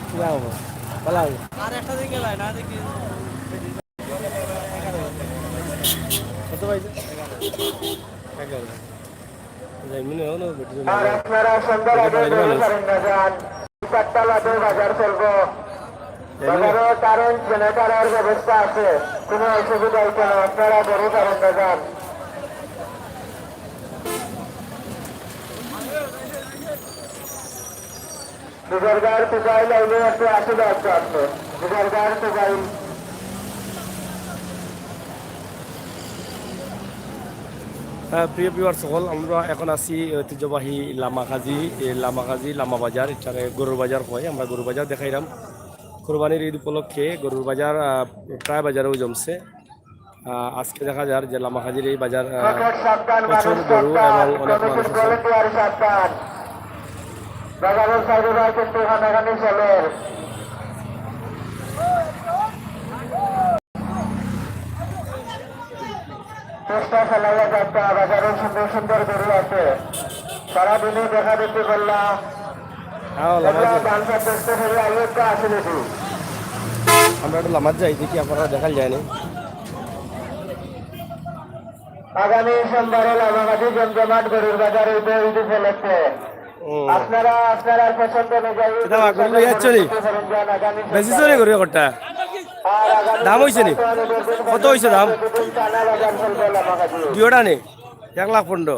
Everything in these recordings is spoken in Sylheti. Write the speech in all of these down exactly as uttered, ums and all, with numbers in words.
কিবা হবো? ভালা হবো। আর একটা দিকে যায় না, দেখি। কত পাইছে? এগারো। যাই, মনে হয় না, বেটি আর আপনারা সন্ধ্যার আগে বাড়ি ঘরে মানুষ। ফেরেন না যান। চারটা বাদে বাজার চলবো। যাই, মনে হয়। বাজারে কারেন্ট জেনারেটরের ব্যবস্থা আছে, কোনো অসুবিধা হইতো না, আপনারা ঘরে ফেরেন না যান। দুর্গার পূজায় লাইনে একটু আসে লাগতো আপনি। দুর্গার পূজায়। হ্যাঁ, প্রিয় ভিউয়ার সকল, আমরা এখন আছি ঐতিহ্যবাহী লামাকাজি, এ, লামাকাজি, লামা বাজার, এটারে গরুর বাজার কয়, আমরা গরুর বাজার দেখাইলাম। কোরবানির ঈদ উপলক্ষে গরুর বাজার, আহ, প্রায় বাজারেও জমছে। আহ, আজকে দেখা যার যে লামাকাজির এই বাজার, আহ, প্রচুর গরু এবং অনেক মানুষ আছে। বাজারের সাইডে কিন্তু হানাহানি চলে। চেষ্টা চালাইয়া যাত্রা বাজারে সুন্দর সুন্দর গরু আছে। সারাদিনে দেখা দেখতে বললাম। হ্যাঁ, লামা আমরা যাই। ধান চাষ করতে হবে, আলু একটা আছে নাকি? আমরা একটু লামাত যাই, দেখি আপনারা দেখাল যায়নি। আগামী সোমবারে লামাকাজি জমজমাট গরুর বাজার হইতে হইতে উপলক্ষে হুম। আপনারা আপনারা পছন্দ অনুযায়ী কিতা বা, গরু লই যাচ্ছ নি? আগামী বেশি চলে গরু একটা। আর আগামী দাম হইছে নি? কত হইছে দাম? টানা বাজার চলবে লামাকাজি। দুইটা নি? এক লাখ পনেরো।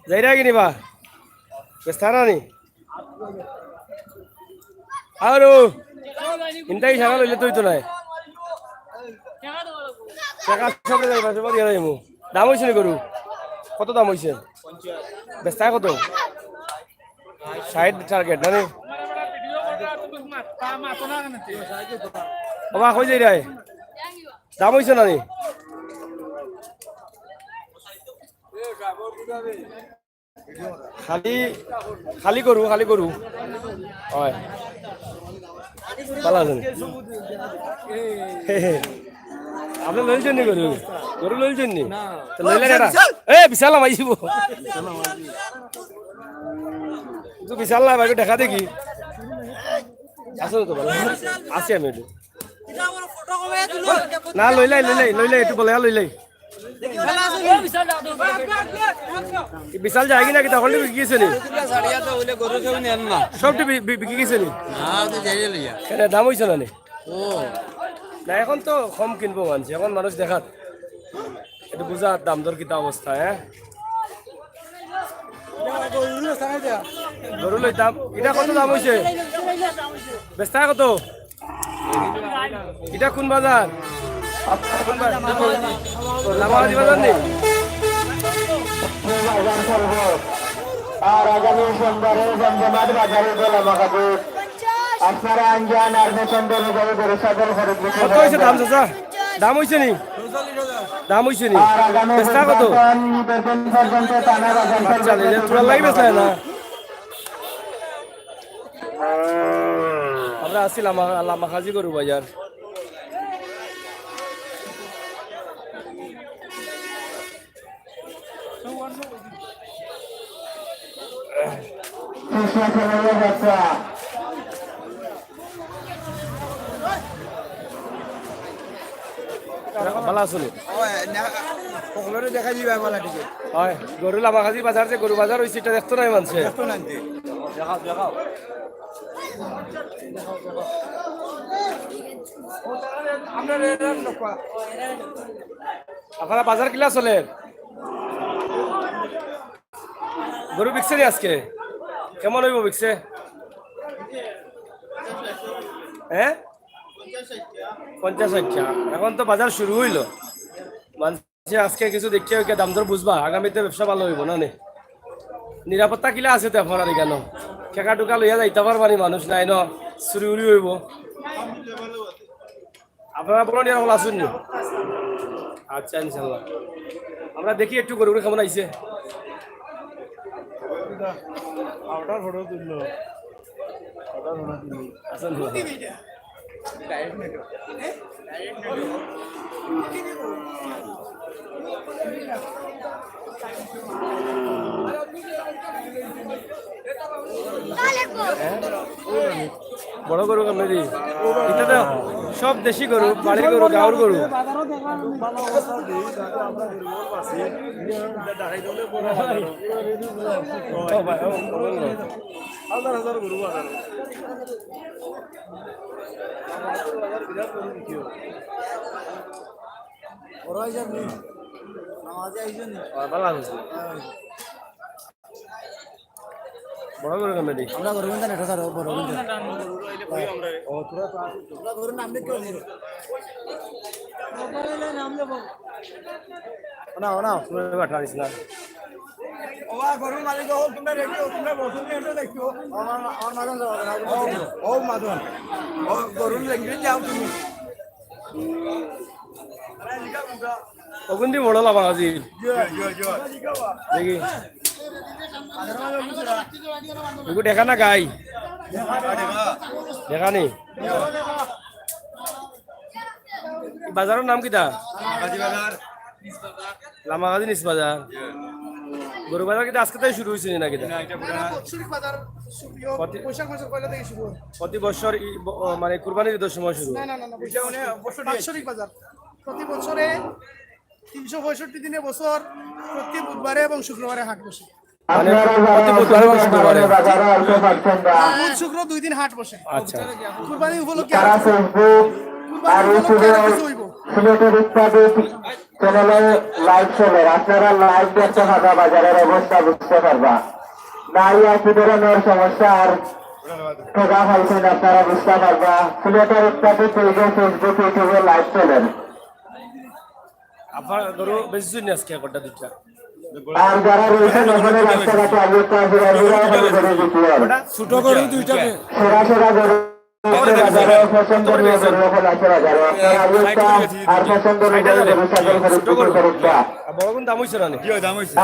যাইরা কিনি বা? বেস্তারা নি? আরো ইনতাই সারা লইলে তুই তো নাই। টাকা সবরে যাইবা, সব দিয়া যাইমু। দাম হইছে নি গরু? কত দাম হইছে? বেস্তায় কত? ষাট টার্গেট, না নি? বাবা, কই যাই রে? দাম হইছে না নি? খালি, খালি গরু, খালি গরু। হয়। ভালা আছইন? আপনে লইছইন নি গরু? গরু লইছইন নি? তো লইলেন এটা। এ, বিশাল লামাই দিব। তো বিশাল না, ভাই, দেখা দেখি। আসুন তো ভাই। আসি আমি একটু। না, লইলাই, লইলাই, লইলাই, একটু বলে, লইলাই। বিশাল যায় কি না, কিতা হলটি বিকি গেছে নি? ছাড়িয়া তো বলে গরু কেউ নেন না। সবটি বি-, বি-, বিকি গেছে নি? না, তো যাই লইয়া। কেনে দাম হইছে না নি? ও। না, এখন তো কম কিনবো মানষে, এখন মানুষ দেখাত। একটু বুঝা দাম দর কিতা অবস্থা, হ্যাঁ? গরু লইতাম, এটা কত দাম হইছে? বেচতা কত? এটা কোন বাজার? কোন বাজার? লামাকাজি বাজার নি? আর আগামী সোমবারে জমজমাট বাজারে যে লামাকাজি, আপনারা আঞ্জান আর পছন্দ অনুযায়ী গরু ছাগল খরিদ বিক্রি কত হইছে দাম, চাচা? দাম হইছে নি? দাম হইছে নি? আর আগামী বেচতা কত? বুধবার নির্বাচন পর্যন্ত টানা বাজার আচ্ছা, চলবে। লে, তোরা লাগি বেচলে না? আমরা আছি লামা-, লামাকাজি গরু বাজার। ভালা আছইন নি? ওই, না, সকলরে দেখা দিবা, ভালা ঠিক আছে। হয়, গরু লামাকাজি বাজার যে গরু বাজার হইছে, এটা দেখতো নাই মানষে। দেখতো নাই যে। দেখাও, দেখাও। আপনারা বাজার কিলা চলের? গরু বিকছে নি আজকে? কেমন হইব বিকছে? হ্যাঁ, পঞ্চাশ ষাইটটা। এখন তো বাজার শুরু হইল, মানষে আজকে কিছু দেখিয়া ওইকে দাম দর বুঝবা, আগামীতে ব্যবসা ভালা হইব না নি? নিরাপত্তা কিলা আছে তে আপনারা এখানো? ঠেকা টুকা লইয়া যাইতা পারবা নি, মানুষ নাই ন, চুরি উরি হইব। আপনারা বড় নিয়ে আসুন নি? আচ্ছা, ইনশাল্লাহ। আমরা দেখি একটু গরু কেমন আইছে। ওটার ফটো তুললো। ওটার ফটো তুললো। আসুন। বড় গরু কেমনে দি? ইটা তো সব দেশি গরু, বাড়ির গরু, গাঁওর গরু। হাজার হাজার গরু বাজার। ওরা আইসা নি? নামাজে আইসা নি? ভালো আছে। বড় গরু কেমনে দি? আমরা গরু কিনতে নেই, স্যার, বড় কিনতে। ও, তোরা তো আসিস। আমরা গরুর নাম দেখতে পাচ্ছি। না, না, তুমি বাটা আনিস না। ওবা, গরুর মালিক, ও, তোমরা রেডি হও, তোমরা বসুন, এটা দেখো। আমার, আমার মাজন যাওয়া না, ও, ও, মাজন। ও, গরুর লেঙ্গুয়েজ যাও তুমি। অগুন দি বড় লাভা আজি। দেখি। এগু দেখা না গাই। দেখা নি। বাজারর নাম কিতা? লামাগাজী নিস বাজার। গরু বাজার কিতা আজকে তাই শুরু হইছে নি না কিতা? না, এটা পুরানা। বাৎসরিক বাজার, সুপ্রিয়, প্রতি বৈশাখ মাসের পয়লা থেকে শুরু হয়। প্রতি বছর ই ব-, ও, মানে কুরবানির ঈদের সময় শুরু হয়। না, না, না, না, বৈশাখ মাসে। বাৎসরিক বাজার। প্রতি বছরে তিনশো পঁয়ষট্টি দিনে বছর প্রতি বুধবারে এবং শুক্রবারে হাট বসে। মানে প্রতি বুধবারে এবং শুক্রবারে। বুধ শুক্র দুই দিন হাট বসে। আচ্ছা। কুরবানি উপলক্ষে তারা Facebook আর YouTube-এ সিলেটের উৎপাদিত চ্যানেলে লাইভ চলে, আপনারা লাইভ দেখতে পারবা, বাজারের অবস্থা বুঝতে পারবা। নাই আর কি ধরনের সমস্যা আর ঠেকা খাইছেন আপনারা বুঝতে পারবা। সিলেটের উৎপাদিত পেজে Facebook, YouTube-এ লাইভ চলেন। আপনার গরু বেশি জন্য আজকে একটা দুইটা। আর যারা রয়েছেন ওখানে রাস্তাঘাটে আগে তো ঘোরাঘুরা ওখানে বেড়ে দিতে হবে। ছোট গরু দুইটা। সেরা সেরা গরু আছে বাজারে, পছন্দনীয় গরু ওখানে আছে বাজারে। আপনারা আগে তো আর পছন্দ অনুযায়ী গরু ছাগল খরিদ করতে পারুন। আর বড় কোন দাম হইছে না নি?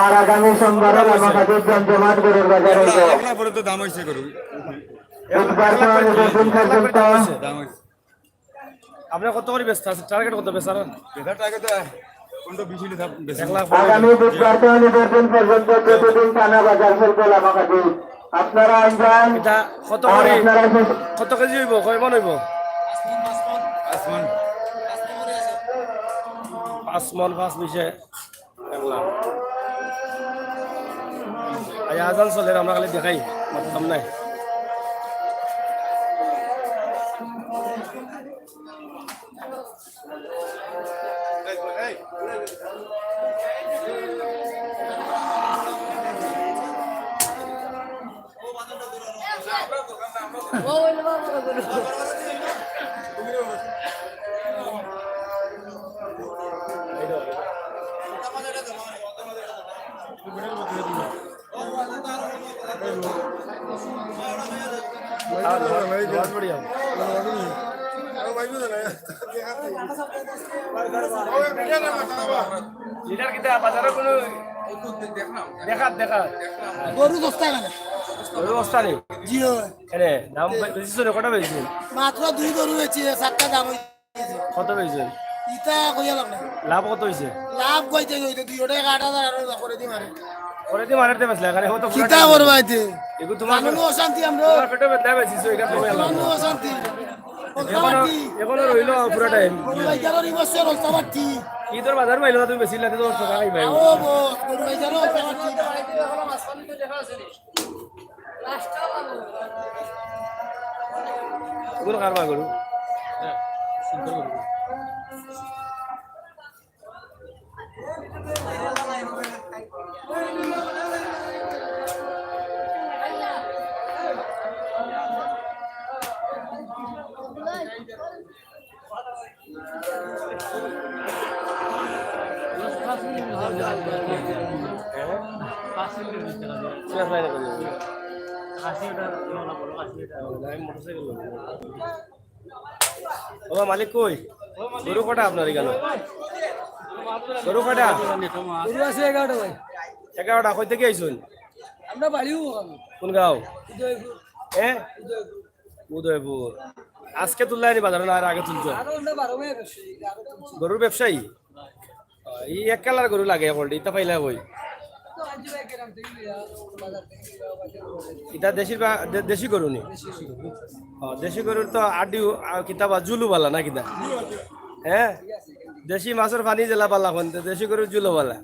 আর আগামী সোমবারে লামাকাদির জমজমাট গরুর বাজার হইব। এক লাখ পরে তো দাম হইছে গরু। বুধবার তো আমি দুদিন পর্যন্ত দাম হইছে। আপনার কত করে বেচতে আছে? টার্গেট কত বেচার? বেচার টার্গেট তো পনেরো বিশ হইলে সব বেচা। এক লাখ। আগামী বুধবার তো আমি দুদিন পর্যন্ত প্রতিদিন টানা বাজার চলবে লামাকাদি। আপনারা আনবেন। এটা কত আর করে? আপনারা শেষ কত কেজি হইব? কয় মন হইব? পাঁচ মন। পাঁচ মন, পাঁচ মিশে। দেখলাম। এই আজান চলে, আমরা খালি দেখাই, মাততাম নাই। লিটার কিতা বাজারে কোনো দেখা, দেখা। গরু সস্তা কেন? গরু সস্তা নি? জি অয়। এনে দাম বে-, বেশি চলে, কটা বেশি? মাত্র দুই গরু বেচি, চারটা দাম হইছে। কত বেচছেন? ইতা কইয়া লাভ নাই। লাভ কত হইছে? লাভ কইতে হইতে দুই ওটা আট হাজার আর করে দি মারে। করে দি মারে তে বেচলে, এখানে হয়তো পুরা কিতা time করবা হইছে। এতে? এগু তোমার কানুনি অশান্তি আমরা। তোমার পেটে বেদনা বেশি, so এখানে তোমার লাভ। কানুনি অশান্তি। এখনো, এখনো রইল পুরা time। গরু বাজারর ই বছর অবস্থা বাড়তি। কি তোর বাজার পাইলো না তুমি বেশি লাগে তো টাকা খাই ভাই। ও বস, গরু বাজারর অবস্থা বাড়তি। ওগুলো কার মা গরু? ওবা, মালিক কই? গরু কটা আপনার এখানে? গরু কটা? গরু আছে এগারোটা ভাই। এগারোটা, কই থেকে আইছুন? আমরা বাড়িও আমি। কোন গাঁও? উদয়পুর। হ্যাঁ? উদয়পুর। উদয়পুর। আজকে তুললাই নি বাজারে না আর আগে তুলছো? আরো আমরা বারো মাস ব্যবসায়ী, আরো তুলছি। গরুর ব্যবসায়ী? এই এক কালার গরু লাগে এখন, এটা পাইলা কই? ইটা দেশির বা-, দে-, দেশি গরু নি? অ, দেশি গরুর তো আড্ডি, আ, কিতা বা জুলু বালা না কিতা? হ্যাঁ? দেশি মাছর পানি যেলা বালা কইন, দেশি গরুর জুলু বালা।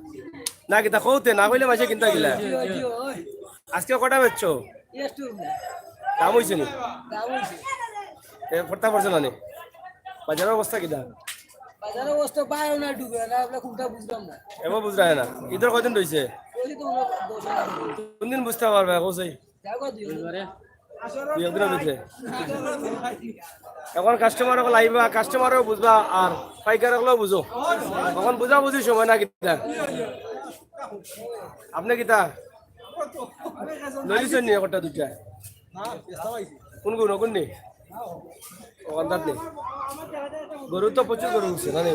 না কিতা কওতে, না কইলে মাইনষে কিনতা কিলা? আজকে কটা বেচছো? দাম অইছে নি? এ, ফট্টা পড়ছে না নি? বাজারর অবস্থা কিতা? বাজারর অবস্থা পায় না, ডুবে না, আমরা কোনটা বুঝলাম না। এবার বুঝরা না? ইদর কয়দিন রইছে? ওই তো আমরা দশ হাজার। কোন দিন বুঝতা পারবা, কও চাই? যাও গো, দুই হাজার। দুই একদিনর ভিতরে। এখন কাস্টমার অকল আইবা, কাস্টমারও বুঝবা, আর পাইকার অকলও বুঝো। এখন বুঝাবুঝির সময় না কিতা? আপনে কিতা? লইলিছইন নি একটা দুইটা? কোন গরু, কোন নি? ও, আন্দাজ নেই। গরু তো প্রচুর গরু উঠছে, না নি?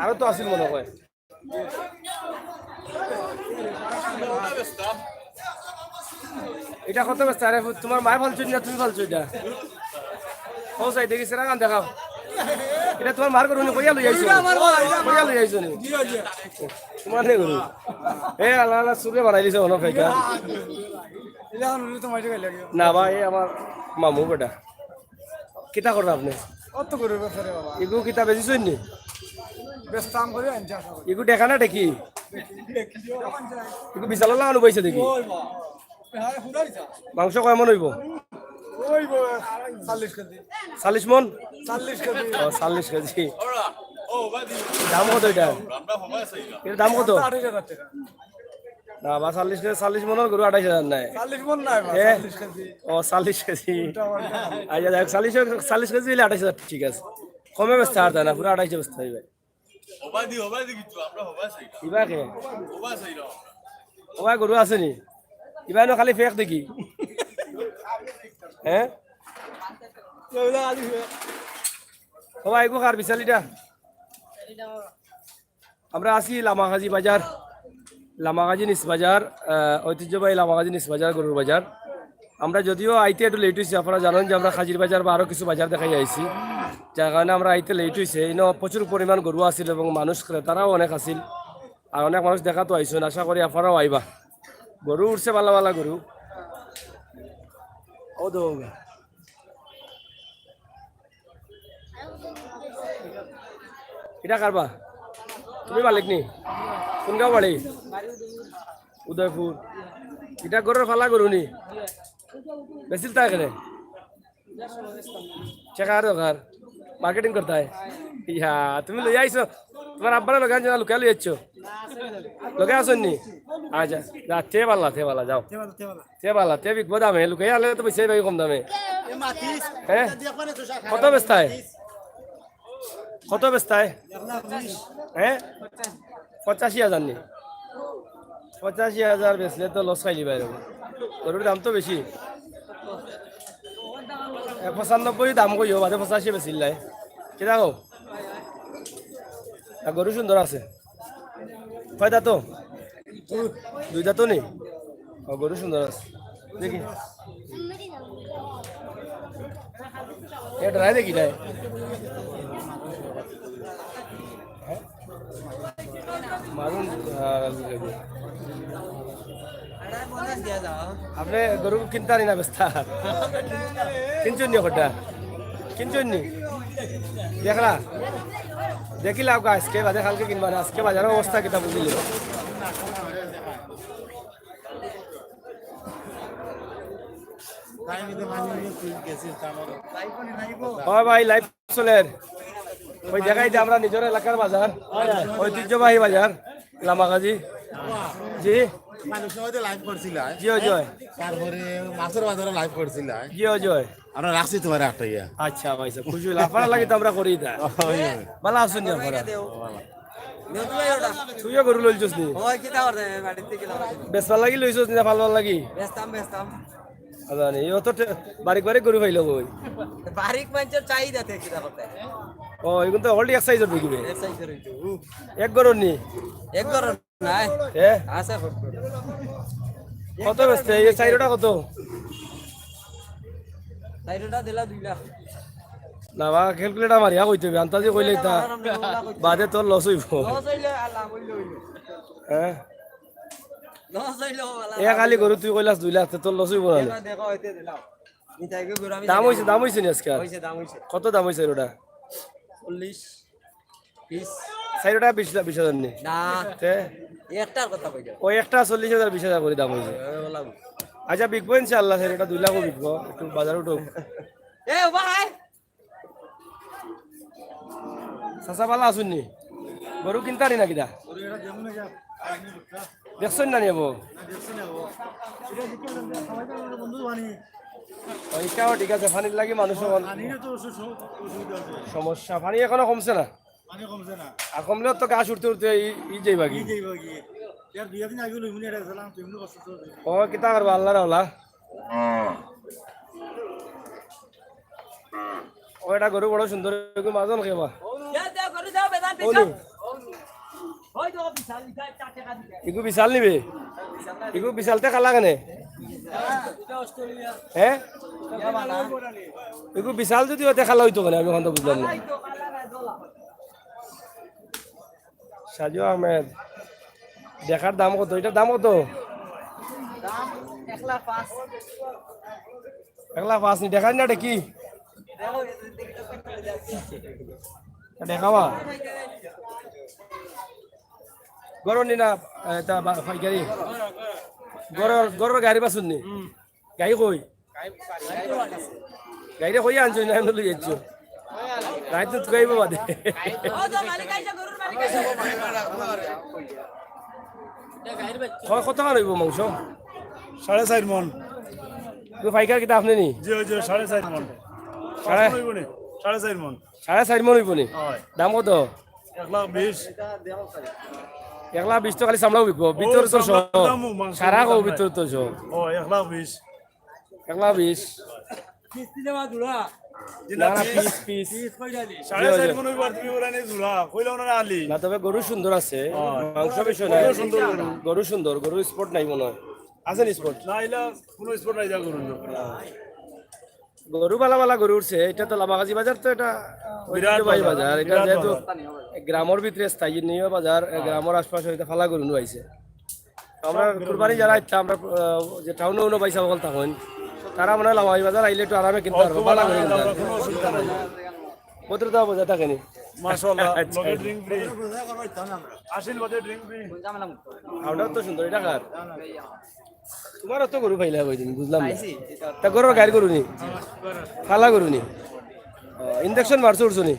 আরো তো আছিল মনে হয়। ইটা কত বেচতা? আরে, তুমার মায়ে ফালছইন না, তুমি ফালছো ইটা? ও চাই দেখি, সেরা গান দেখাও। ইটা তুমার মার গরু নি, কইয়া লই আইছো? আমার গরু, ইটা আমার। কইয়া লই আইছো নি? জি, জি। তুমার নি গরু? এ, আল্লাহ, আল্লাহ, চুরে বানাই দিছে মনে হয়। না ভাই, এ আমার মামু বেটা। কিতা কররা আপনে? অত গরুর ব্যাপারে বাবা। ইগু কিতা বেচিছইন নি? বেচতাম করি আনছি আশা করি। ইগু দেখা না দেখি? ইগু বিশাল লাগানো পাইছে দেখি। ওই বাবা। হ্যাঁ, হুদাই চা। মাংস কয় মন অইবো? অইবো চল্লিশ কেজি। চল্লিশ মন? চল্লিশ কেজি। ও, চল্লিশ কেজি। দাম কত ইটা? এর দাম কত? আঠাইশ হাজার টাকা। না, বা চল্লিশ কেজি, চল্লিশ মনর গরু আঠাইশ হাজার নায়। চল্লিশ মন নায়, বা এ? চল্লিশ কেজি। ও, চল্লিশ কেজি। উল্টা পাল্টা। আচ্ছা, যাই হোক, চল্লিশ, চল্লিশ কেজি অইলে আঠাইশ হাজার ঠিক আছে। কমে বেচতা পারতা না, পুরা আঠাইশে বেচতা অইবো। হবাই দি, হবাই দি কিছু, আমরা হবাই চাই না। ইবা কে? হবাই চাই না আমরা। হবাই গরু আছে নি? ইবা এনো খালি ফেক দেখি। হ্যাঁ? এগুলা খালি ফেক। হবাই, এগু কার বিশাল ইটা? আমরা আছি লামাকাজি বাজার, লামাকাজি নিস বাজার, আহ, ঐতিহ্যবাহী লামাকাজি নিস বাজার, গরুর বাজার। আমরা যদিও আইতে একটু লেট অইছে, আপনারা জানইন যে আমরা কাজির বাজার বা আরো কিছু বাজার দেখাই আইছি, যার কারণে আমরা আইতে লেট অইছে। ইনো প্রচুর পরিমাণ গরু আছিল এবং মানুষ ক্রেতারাও অনেক আছিল, আর অনেক মানুষ দেখাত আইছইন। আশা করি আপনারাও আইবা। গরু উঠছে, ভালা ভালা গরু। ও দো। ইটা কারবা? তুমি মালিক নি? কোন গাঁও বাড়ি? উদয়পুর। ইটা গরুর ফালা গরু নি? বেচিলতা কেনে? টেকা দরকার। মার্কেটিং করতায়। ইয়া, তুমি লইয়া আইছো। তুমার আব্বারে লগে আনছো না, লুকাইয়া লইয়া আইছো? লগে আছইন নি? আচ্ছা, যা, তে ভালা, তে ভালা, যাও। তে ভালা, তে বিকবো দামে, লুকাইয়া আনলে তো বেশি ভাই কম দামে। হ্যাঁ? কত বেচতায়? কত বেচতায়? হ্যাঁ? পঁচাশি হাজার নি? পঁচাশি হাজার বেচলে তো লস খাইলি ভাই। গরুর দাম তো বেশি। এ, পঁচানব্বই দাম কইও, বাদে পঁচাশি বেচিলাই। কিতা কও? আর গরু সুন্দর আছে। কয় দাঁত? দুই দাঁত নি? ও, গরু সুন্দর আছে। দেখি। এ ডরাই দেখি নাই। মারুন, আহ, আপনে গরু কিনতা নি না বেচতা? কিনছইন নি কটা? কিনছইন নি? দেখরা? দেখিলাউক্কা আজকে, বাদে কালকে কিনবা না। আজকে বাজারর অবস্থা কিতা বুঝিলে? ও ভাই, লাইভ চলের। ওই দেখাই যে আমরা নিজর এলাকার বাজার, ঐতিহ্যবাহী বাজার, লামাকাজি। জি। মানুষের মধ্যে লাইভ করছিলা। জি, অজয়। তারপরে মাছের বাজারে লাইভ করছিলা। জি, অজয়। আমরা রাখছি তুমারে আটকাইয়া। আচ্ছা, ভাই সাহেব, খুশি অইলাম। আপনার লাগি তো আমরা করি ইতা। ভালা আছইন নি আপনারা? তুইও গরু লইছস নি? বেচবার লাগি লইছস নি না ফালবার লাগি? বেচতাম, বেচতাম। আচ্ছা, নি, ও তো টে-, বারিক বারিক গরু পাইলো কই? বারিক মানষর চাহিদা থাকে কিতা করতে? ও, এগুন তো already এক সাইজর দেখিবে। এক সাইজর অইতো। এক গরুর নি? এক গরুর নাই। এ? আছে ফট করে। কত বেচতে? এই চাইরোটা কত? চাইরোটা দিলা দুই লাখ। না বা, calculator মারিয়া কইতে অইবে, আন্তাজি কইলে ইতা বাদে তোর লস অইবো। লস অইলে আর লাভ অইলে অইলো। হ্যাঁ? লস অইলো, বালা। এক আলি গরু তুই কইলাস দুই লাখ, তে তোর লস অইবো না নি? দেখো, দেখো, হইতে দিলাম। নিতাই গো গরু আমি দাম অইছে, দাম অইছে নি আজকে? অইছে, দাম অইছে। কত দাম অইছে ওটা? চল্লিশ, বিশ। চাইরোটা বিশ লাখ, বিশ হাজার নি? না। তে? একটার কথা কইছো। ওই একটা চল্লিশ হাজার, বিশ হাজার করি দাম অইছে। ওই ওলা। আচ্ছা, বিকবো ইনশাআল্লাহ, চাইরোটা দুই লাখও বিকবো। একটু বাজার উঠুক। এ, ও ভাই। চাচা, বালা আছইন নি? গরু কিনতারি না কিতা? দেখছইন না নি এবো? ও, ইটাও ঠিক আছে, পানির লাগি মানুষ অখন সমস্যা, পানি এখনো কমছে না। আর কমলেও তো ঘাস উঠতে উঠতে ই, ই যাইবা কি? ও, কিতা করবা, আল্লাহর আওলা। ও, এটা গরু বড় সুন্দর, এগু মাজন খেবা। ইগু বিশাল নিবে? ইগু বিশালতে কালা কেনে? হ্যাঁ? ইগু বিশাল যদি অইতে কালা অইতো কেনে, আমি অখানতা বুঝলাম না। সাজু আহমেদ, দেখার দাম কত? এটার দাম কত? দাম এক লাখ পাঁচ। এক লাখ পাঁচ নি, দেখার না এটা কি? দেখাবা? গরুর নি না, এটা বা-, পাইকারি? গরুর, গরুর গাড়ি বাছুর নি? গাই কই? গাইরে কই আনছো না, এমনে লই যাচ্ছ? রাইত তো তুকাইবো বাদে। কয় কত খান অইবো মাংস? সাড়ে চাইর মন। তো পাইকার কিতা আপনে নি? জি, ওই যে সাড়ে চাইর মন। সাড়ে অইবো নি? সাড়ে চাইর মন। সাড়ে চাইর মন অইবো নি? হয়। দাম কত? এক লাখ বিশ। এক লাখ বিশ তো খালি চামড়াও বিকবো, ভিতরে তো সহ। সারা কও ভিতরে তো সহ। ও, এক লাখ বিশ। এক লাখ বিশ। কিস্তি দেওয়া জুড়া। জি না, না, পিস, পিস। পিস কই জানি? সাড়ে চাইর মন অইবো, আর তুমি ওরা নিয়ে জুড়া। কইলাম না আলি। না, তবে গরু সুন্দর আছে। হ্যাঁ। মাংস বিষয় নাই। গরু সুন্দর গরু। গরু সুন্দর, গরু স্পট নাই মনে হয়। আছে নি স্পট? না, ইলা কোনো স্পট নাই যা গরু। গরু বালা বালা গরু উঠছে। এটা তো লামাকাজি বাজার, তো এটা বিরাট ঐতিহ্যবাহী বাজার, বাজার। এটা বিরাট যেহেতু বাজার। গ্রামর ভিতরে স্থানীয় বাজার, হ্যাঁ। গ্রামর আশপাশে এটা ফালা গরু নিয়ে আইছে। আমরা সব কুরবানি যারা আইতাম, আমরা, আহ, যে টাউনে উনো পয়সা বলতা হইন, তারা মনে হয় লামাকাজি বাজার আইলে একটু আরামে কিনতে পারবো, বালা করে কিনতে পারবো। কোনো অসুবিধা নাই। ভদ্রতা বজায় থাকে নি? মাশাআল্লাহ, আচ্ছা। লগে ড্রিঙ্ক ফ্রি। আসিল বাদে ড্রিঙ্ক ফ্রি। ওটাও তো সুন্দর, এটা কার? তোমারও তো গরু পাইলা ওই দিন, বুঝলাম না। তা গরুর গাইর গরু নি? ফালা গরু নি? ও, ইঞ্জেকশন মারছো উঠছো নি?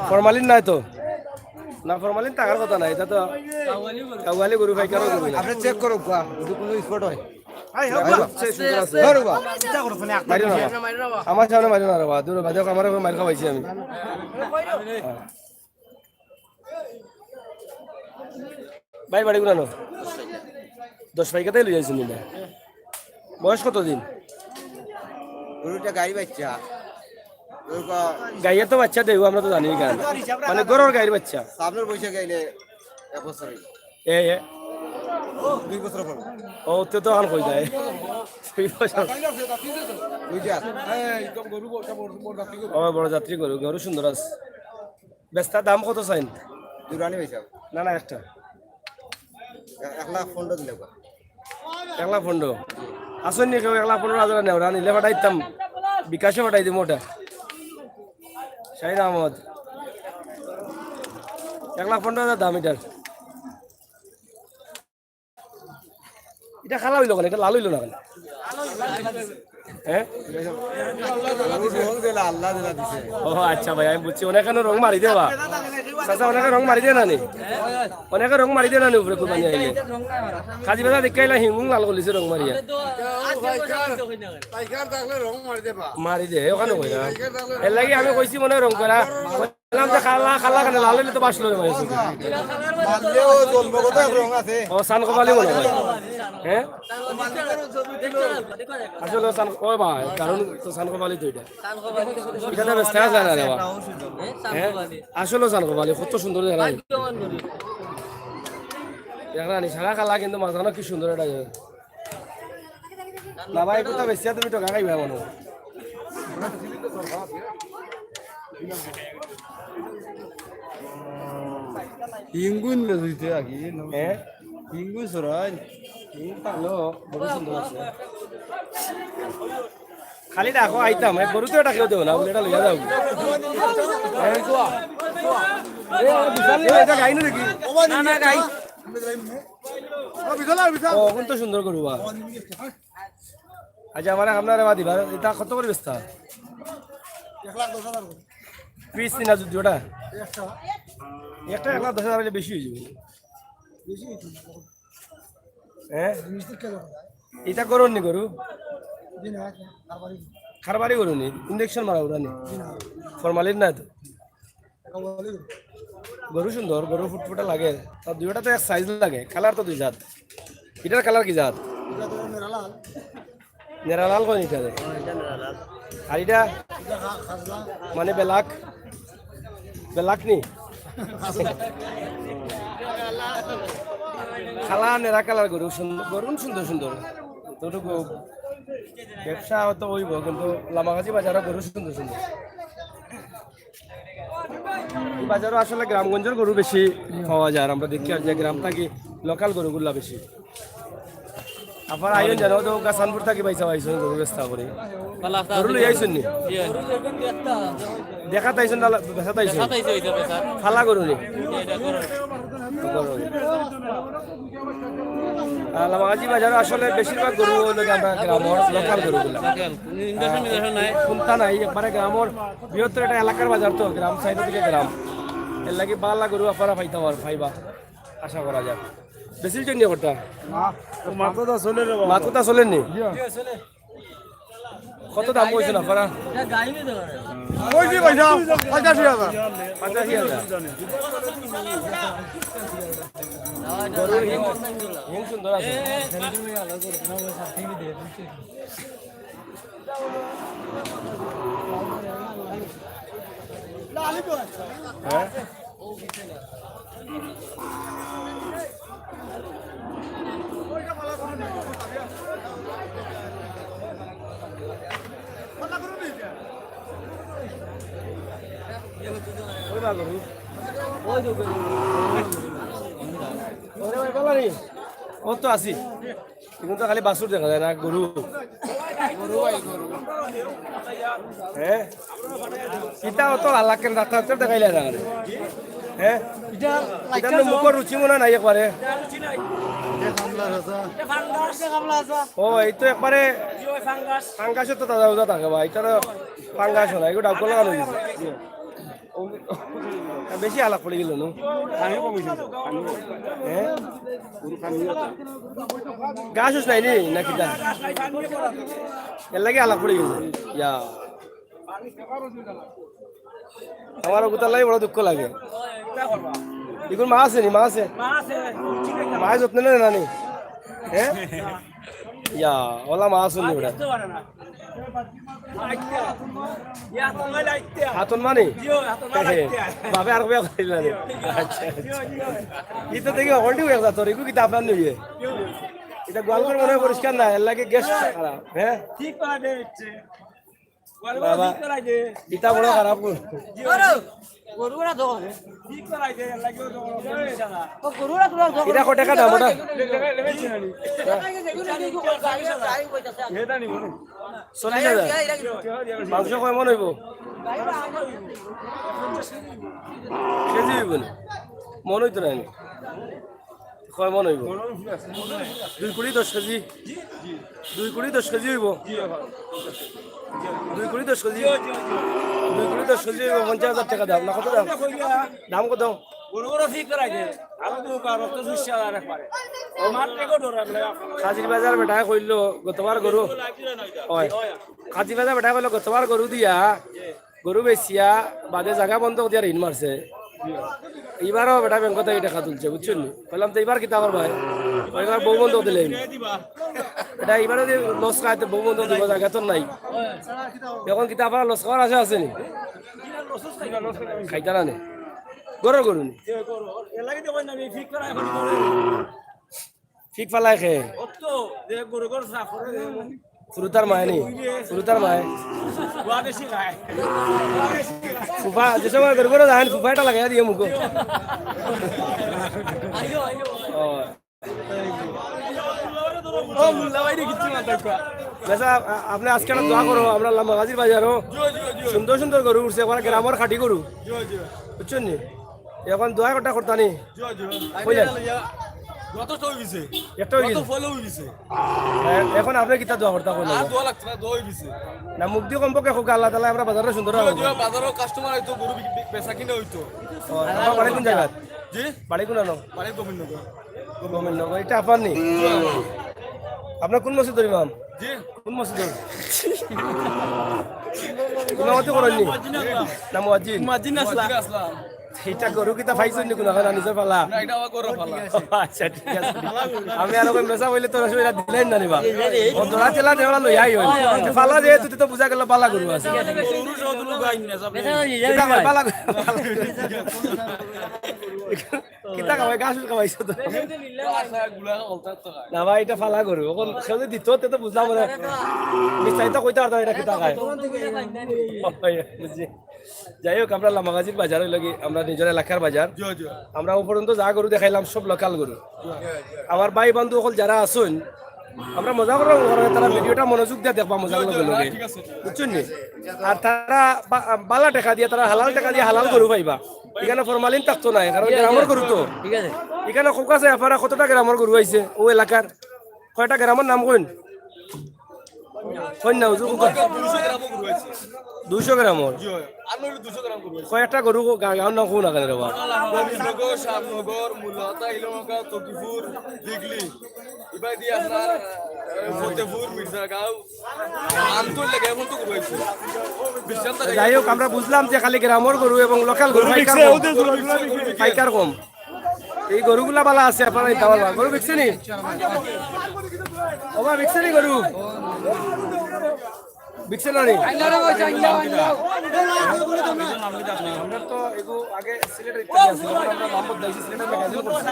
ফরমালিন নাই তো? না, ফরমালিন থাকার কথা নাই, এটা তো কাউয়ালি গরু, পাইকারও গরু না। আপনি চেক করো, কোয়া, যদি কোনো স্পট হয়। মারিও না বা। আমার সামনে মারিও না রে বা, দূরে বাদে আমার উপরে মার খাওয়াইছি আমি। হ্যাঁ। ভাই, বাড়ি কোনানো? দশ পাইকাতে লই আইছেন নিলে। বয়স কত দিন? গরুটা গাই বাচ্চা। গরুটা গাইয়ে তো বাচ্চা দেবো, আমরা তো জানি গান। মানে গরুর গাইর বাচ্চা। সামনের বৈশাখ আইলে এক বছর হইল। এ, এ। দুই বছর পর। ও, তে তো আর কই যায়। দুই বছর। দুইটা। ও, বড় যাত্রী গরু, গরু সুন্দর আছে। বেচতা দাম কত চাইন? দুরানি ভাই সাহেব। না, না, একটা। এ-, এক লাখ পনেরো দিলে কর। এক লাখ পনেরো। আসুন নি কেউ এক লাখ পনেরো হাজার নেও, রানি লেফা ডাইতাম। বিকাশে পাঠাই দিমু ওটা। শাহিন আহমদ। এক লাখ পনেরো হাজার দাম এটার। এটা কালা হইলো কেন? এটা লাল হইলো না কেন? হ্যাঁ? ও আচ্ছা ভাই, আমি বুঝছি, অনেকে রং মারি দেবা। চাচা, অনেকে রং মারি দেয় না নি? অনেকে রং মারি দেয় না নি উপরে কুরবানি আইলে? কাজী বাজার দেখে আইলা হিমুং লাল করলিছে রং মারিয়া। মারি দে, ওখানে কই না। এর লাগি আমি কইছি মনে হয় রং করা। বললাম যে কালা, কালা কেন? লাল হইলে তো বাঁচলো রে ভাই। মারলেও জন্মগত এক রং আছে। ও, সানকোপালি মনে হয়। হ্যাঁ? আসলে সান-, ও ভাই, কারণ তো সানকোপালি তো এটা। এটা তো ব্যস্ত আছে না রে বা। হ্যাঁ? আসলে সানকোপালি কত সুন্দর দেখা যায়। দেখা নি, সারা কালা কিন্তু মাঝখানে কি সুন্দর এটা। না ভাই, কোথাও বেশি তুমি টোকা খাইবা মনে হয়। ইঙ্গুইন লে দিতে আগে, হ্যাঁ? হিঙ্গু চুরাই। হিঙ্গু পালো, বড় সুন্দর আছে। খালি ডাকো, আইতাম। এই গরু তো এটা কেউ দেবো না, এটা লইয়া যাও। হ্যাঁ? এ, আমার বিশাল নিয়ে এটা গাই না দেখি। না, না, গাই। ও, বিশাল আর বিশাল। ও, অখন তো সুন্দর গরু, বা। আচ্ছা, আমার আপনারা বাদ দিবা, এটা কত করি বেচতা? এক লাখ দশ হাজার করি। পিস তিন হাজার দুইটা? একটা। একটা এক লাখ দশ হাজার অইলে বেশি অই যাইবো। বেশি অইতো। হ্যাঁ? জিনিস তো কেন? এটা গরুর নি গরু? জি না, খারবারি। খারবারি গরু নি, ইঞ্জেকশন মারা ওরা নি। জি না। ফরমালিন না তো? এটা বলি। গরু সুন্দর, গরু ফুটফুটা লাগে। তার দুইটা তো এক সাইজ লাগে, কালার তো দুই জাত। এটার কালার কি জাত? এটা তো নেড়া লাল। নেড়া লাল কয় এটা রে? হ্যাঁ, এটা নেড়া লাল। আর এটা? এটা খা-, খাসলা। মানে ব্ল্যাক? ব্ল্যাক নি? খাসলা। কালা নেড়া কালার গরু সুন্দর, গরু সুন্দর সুন্দর। ততটুকু ব্যবসা হয়তো অইবো, কিন্তু লামাকাজি বাজারো গরু সুন্দর সুন্দর। এই বাজারো আসলে গ্রামগঞ্জর গরু বেশি পাওয়া যায়, আর আমরা দেখি আর যে গ্রাম থাকি লোকাল গরুগুলা বেশি। আবার আইন জানো তো গাছানপুর থাকি পয়সা পাইছো গরু বেচতা করি। গরু লই আইছইন নি? জি। দেখাত আইছইন না, বেচাত আইছইন? বেচাত আইছি, ওই তো বেচাত। ফালা গরু নি? এটা গরু। গরু। আর লামাকাজি বাজারো আসলে বেশিরভাগ গরু অইলো গিয়া আমরা গ্রামর লোকাল গরুগুলা। লোকাল। ইঞ্জেকশন মিঞ্জেকশন নাই। কুন্তা নাই, একবারে গ্রামর বৃহত্তর একটা এলাকার বাজার তো, গ্রাম সাইড থেকে গ্রাম। এর লাগি বালা গরু আপনারা পাইতা পার-, পাইবা, আশা করা যায়। বেশি জন্য করতা? না, তো মাত্র তো চলে রে বাবা। মাত্র তো চলেন নি? জি। কত দাম কইছেন আপনারা? কইছি ভাই সাহেব, পঁচাশি হাজার। পঁচাশি হাজার। গরুর হিং, হিং সুন্দর আছে। হ্যাঁ? ওই বা গরু। ওরে ভাই, বালা নি? ও তো আছি। এখন তো খালি বাছুর দেখা যায় না, গরু। গরু ভাই, গরু। হ্যাঁ? ইটা অত আল্লাহ কেন ডাক্তার দেখাইলে না কেন? হ্যাঁ? ইটা মুখর রুচি মনে নাই একবারে। ও, এই তো একবারে ফাঙ্গাসও তো তাজা উজা থাকে ভাই, এটা তো ফাঙ্গাস না, এগুলো ডাক্তার লাগানো হয়েছে। বেশি আলাপ পড়ে গেল না? পানি কমিছে তো, পানি কম। হ্যাঁ? গরু পানি কম। ঘাস উস নাই নি, না কিতা? এর লাগি আলাপ পড়ে গেল। ইয়া। আমার ওগুতার লাগি বড় দুঃখ লাগে। এখন মা আছে নি, মা আছে? মা যত্ন নেয় না নি? হ্যাঁ? ইয়া, ওলা মা আছে নি ওটা? হাতন মানে? বাপে আর কবে কইলা রে? আচ্ছা, আচ্ছা। ইতা দেখি হলটি হয়ে গেছে তোর, এগু কিতা আপনার নিয়ে? এটা গোয়াল করে মনে হয় পরিষ্কার না, এর লাগে গ্যাস খারাপ, হ্যাঁ? বাবা, ইটা বড় খারাপ। গরু ওরা দো। ও গরু ওরা তোরা দো। এটা কত টাকা দাম ওটা? চল্লিশ হাজার। মাংস কয় মন হইব? কেজি হইব না? মন হইতো না নি? কয় মন হইব? দুই কুড়ি দশ কেজি। দুই কুড়ি দশ কেজি হইব। দুই কুড়ি দশ কেজি। দুই কুড়ি দশ কেজি হইব, পঞ্চাশ হাজার টাকা দাম। না কত দাম? দাম কত? গরু গরু ঠিক করাই দে। আরো তো কারো তো দুইশো হাজার একবারে। আমার থেকে ডর লাগলে। কাজির বাজার বেটায় কইলো গতবার গরু। হয়। কাজির বাজার বেটায় কইলো গতবার গরু দিয়া গরু বেচিয়া বাদে জাগা বন্ধক দিয়া ঋণ মারছে। ইবারও বেটা ব্যাংক থাকি টাকা তুলছে, বুঝছইন নি? কইলাম, "তো ইবার কিতা করবায়?" কয়, "ইবার বউ বন্ধক দিলে।" এটা ইবারও যদি লস খায়, তো বউ বন্ধক দিব, জাগা তো নাই। এখন কিতা আবার লস খাওয়ার আশা আছে নি? খাইতা না নি? গরুর গরু নি? ঠিক ফালাই খে। ফুরুতার মায় নি? ফুরুতার মায়। ফুফা, যে সময় গরু গরু যান, ফুফা এটা লাগাই দিয়ে মুখো। ও। ও মোল্লা ভাইরে কিচ্ছু না থাকবা। আচ্ছা, আ-, আপনে আজকে একটা দোয়া করো, আমরার লামাগাজীর বাজারো সুন্দর সুন্দর গরু উঠছে, একবারে গ্রামর খাঁটি গরু। বুঝছইন নি? অখন দোয়া একটা করতা নি? কইলেন? যথেষ্ট অই গেছে। একটা অই গেছে? ফলো অই গেছে। এ-, অখন আপনে কিতা দোয়া করতা কইলেন? আর দোয়া লাগতো না, দোয়া অই গেছে। না, মুখদি কমপক্ষে কউক্কা, আল্লাহ তাআলায় আমরার বাজাররে সুন্দর রাখউক। বাজারো কাস্টমার আইতো, গরু বিক-, বিক-, বেচা কিনা অইতো। ও, আপনার বাড়ি কুন জাগাত? জি? বাড়ি কুন আনো? বাড়ি গোবিন্দনগর। গোবিন্দনগর, ইটা আপনার নি? আপনে কুন মসজিদর ইমাম? জি। কুন মসজিদর? ইমামতি করইন নি? না, মুয়াজ্জিন। মুয়াজ্জিন আছলা। ইটা গরু কিতা পাইছইন নি কুনু, না নিজর ফালা? না, ইটা আমার গরু ফালা। আচ্ছা, ঠিক আছে। আমি আরো কই মেসাব অইলে তো অসুবিধা দিলাইন না রে বা। ও দরা তেলা দেওয়া লইয়া আইও। ফালা যেহেতু তো বুঝা গেল ফালা গরু আছে। গরু সহ তো লুকাইন না, সব। কিতা কয়, ফালা গরু, ফালা গরু। কিতা খাওয়াই? ঘাস খাওয়াইছো তো। না ভাই, ইটা ফালা গরু। অখন কেউ যদি দিত, তে তো বুঝলাম না। বিস্তারিত কইতা পারতাম ইটা কিতা খায়। বুঝছি। যাই হোক, আমরার লামাগাজীর বাজার অইলো কি, আমরার নিজর এলাকার বাজার। জি, জি। আমরা অউ পর্যন্ত যা গরু দেখাইলাম, সব লোকাল গরু। আমার ভাই বন্ধু অকল যারা আছইন, আমরা মজা কররাম, তারা ভিডিওটা মনোযোগ দিয়া দেখবা, মজা লগে লগে। বুঝছইন নি? আর তারা বা-, বালা টেকা দিয়া, তারা হালাল টেকা দিয়া হালাল গরু পাইবা। ইখানো ফরমালিন থাকতো নায়, কারণ গ্রামর গরু তো। ঠিক আছে। ইখানো কউক্কা চাই আপনারা কতটা গ্রামর গরু আইছে অউ এলাকার? কয়টা গ্রামর নাম কইন? কইন না, হুজুর, কউক্কা। দুইশো গ্রামর গরু আইছে। দুইশো গ্রামর? জি অয়। আর নইলে দুইশো গ্রাম গরু আইছে। কয়েকটা গরু গা-, গাঁওর নাম কও না কেনে রে বা? গোবিন্দনগর, শ্যামনগর, মুলাতা, ইলমকা, তকিপুর, দিগলি। ইবাদি আপনার, আহ, ফতেপুর, মির্জাগাঁও। আন্তর লেগে এখন তো গরু আইছে। বিশাল টাকা। যাই হোক, আমরা বুঝলাম যে খালি গ্রামর গরু এবং লোকাল গরু পাইকার কম। পাইকার কম। এই গরুগুলা বালা আছে, আপনারা নিতা পারবা। গরু বিকছে নি? ওবা, বিকছে নি গরু? বিকছে না নি? আমরা তো এগু আগে সিলেটর ইত্যাদি আছে, আমরা নাম বদলাইছি, সিলেটর ম্যাগাজিন করছি।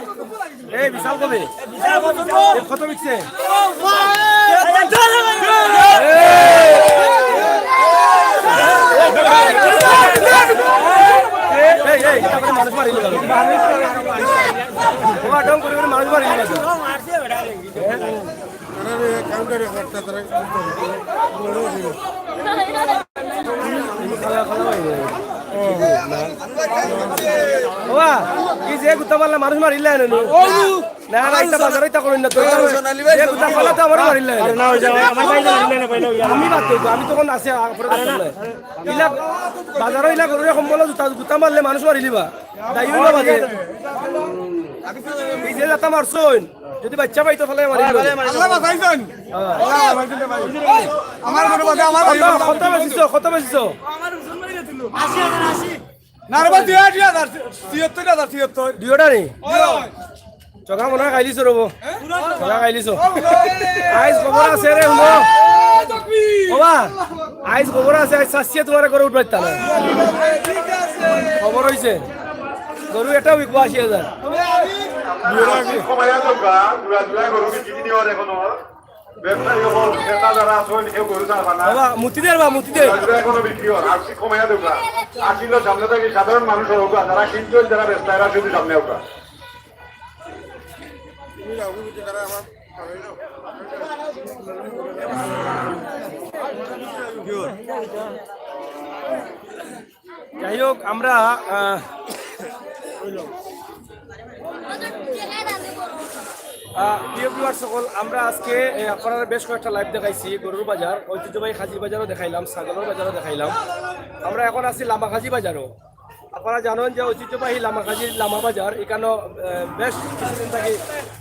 এই বিশাল কবে? এ কত বিকছে? এই, এই, তারপরে মানুষ মারিল কেনে? ওবা, ঢং করি করি মানুষ মারিল কেনে? তারা কাউন্টারে করতে, তারা বড় হয়ে গেছে। ওবা, ই যে গুতা মারলা মানুষ মারিলা এনে নি? না, না, ইতা বাজারো ইতা করইন না তো। যে গুতা মারলা তো আমারে মারিলা এনে। আরে না, ওই যে আমার ভাই মারিলা না, ভাই, না, ওই যে আমি বাদ দেব, আমি তখন আছি, আ, পরে কথা বলে। ইলা বাজারো ইলা গরুরে কম্বলো জুতা, গুতা মারলে মানুষ মারিলিবা। দায়ী অইলো বাদে। এই যে জাতা মারছইন, যদি বাইচ্চা পাইতো ফালাই মারিল। আল্লাহ বাঁচাইছইন। হ্যাঁ। আল্লাহ বাঁচাইছইন ভাই। আমার মনে বাদে আমার ভাই। কত, কত বেচছো? কত বেচছো? না রে ভাই, দুই হাজার, ছিয়াত্তর হাজার, ছিয়াত্তর। দুইওটা নি? চগা মনে অয় খাইলিছো রবো। চগা খাইলিছো। আইজ খবর আছে রে, হুনো। ওবা, আইজ খবর আছে, আইজ চাচিয়ে তুমারে গরু উঠবাইতা না। খবর অইছে। গরু এটাও বিকবো আশি হাজার। কমাইয়া দোকা, জুড়া জুড়া গরু বিক্রি নিয়ে আর এখনো ব্যবসায়ী হল, ক্রেতা যারা আছেন, কেউ গরু ছাড়বা না। বাবা, মুতি দে রে বাবা, মুতি দে। জুড়া জুড়া এখনো বিক্রি হয়, আশি কমাইয়া দোকা। আশি লো সামনে থাকি সাধারণ মানুষ হোক, যারা কিনছেন, যারা ব্যবসা, এরা শুধু সামনে হোক। যাই হোক, আমরা, আহ, আহ, প্রিয় ভিউয়ার সকল, আমরা আজকে, এ, আপনারা বেশ কয়েকটা লাইভ দেখাইছি, গরুর বাজার, ঐতিহ্যবাহী খাজির বাজারও দেখাইলাম, ছাগলের বাজারও দেখাইলাম। আমরা এখন আছি লামাখাজি বাজারও। আপনারা জানেন যে ঐতিহ্যবাহী লামাখাজির লামা বাজার, এখানেও, আহ, বেশ কিছুদিন থাকি,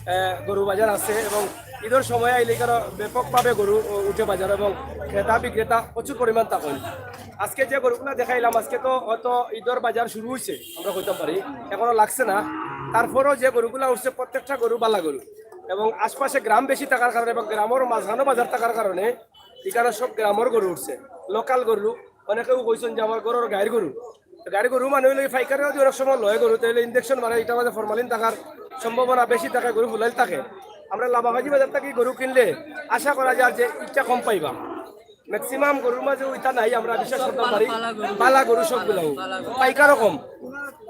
আহ, গরু বাজার আছে এবং ঈদের সময় আইলে এখানে ব্যাপকভাবে গরু, উ-, উঠে বাজার এবং ক্রেতা বিক্রেতা প্রচুর পরিমাণ থাকেন। আজকে যে গরুগুলা দেখাইলাম, আজকে তো হয়তো ঈদের বাজার শুরু হইছে, আমরা কইতাম পারি, এখনো লাগছে না। তারপরেও যে গরুগুলা উঠছে, প্রত্যেকটা গরু বালা গরু এবং আশপাশে গ্রাম বেশি থাকার কারণে এবং গ্রামের মাঝখানো বাজার থাকার কারণে এখানে সব গ্রামের গরু উঠছে, লোকাল গরু। অনেকেও কইছেন যে আমার ঘরর গাইর গরু। তো গাইর গরু মানে অইলো এই পাইকাররা যদি অনেক সময় লয় গরু, তাহলে ইনজেকশন মারে, ইটার মাঝে ফরমালিন থাকার সম্ভাবনা বেশি থাকে, গরু ফুলাইল থাকে। আমরা লামাখাজি বাজার থাকি গরু কিনলে আশা করা যায় যে ইটা কম পাইবা। ম্যাক্সিমাম গরুর মাঝে ইটা নাই, আমরা বিশ্বাস করতাম পারি। বালা গরু সবগুলাও, পাইকারও কম।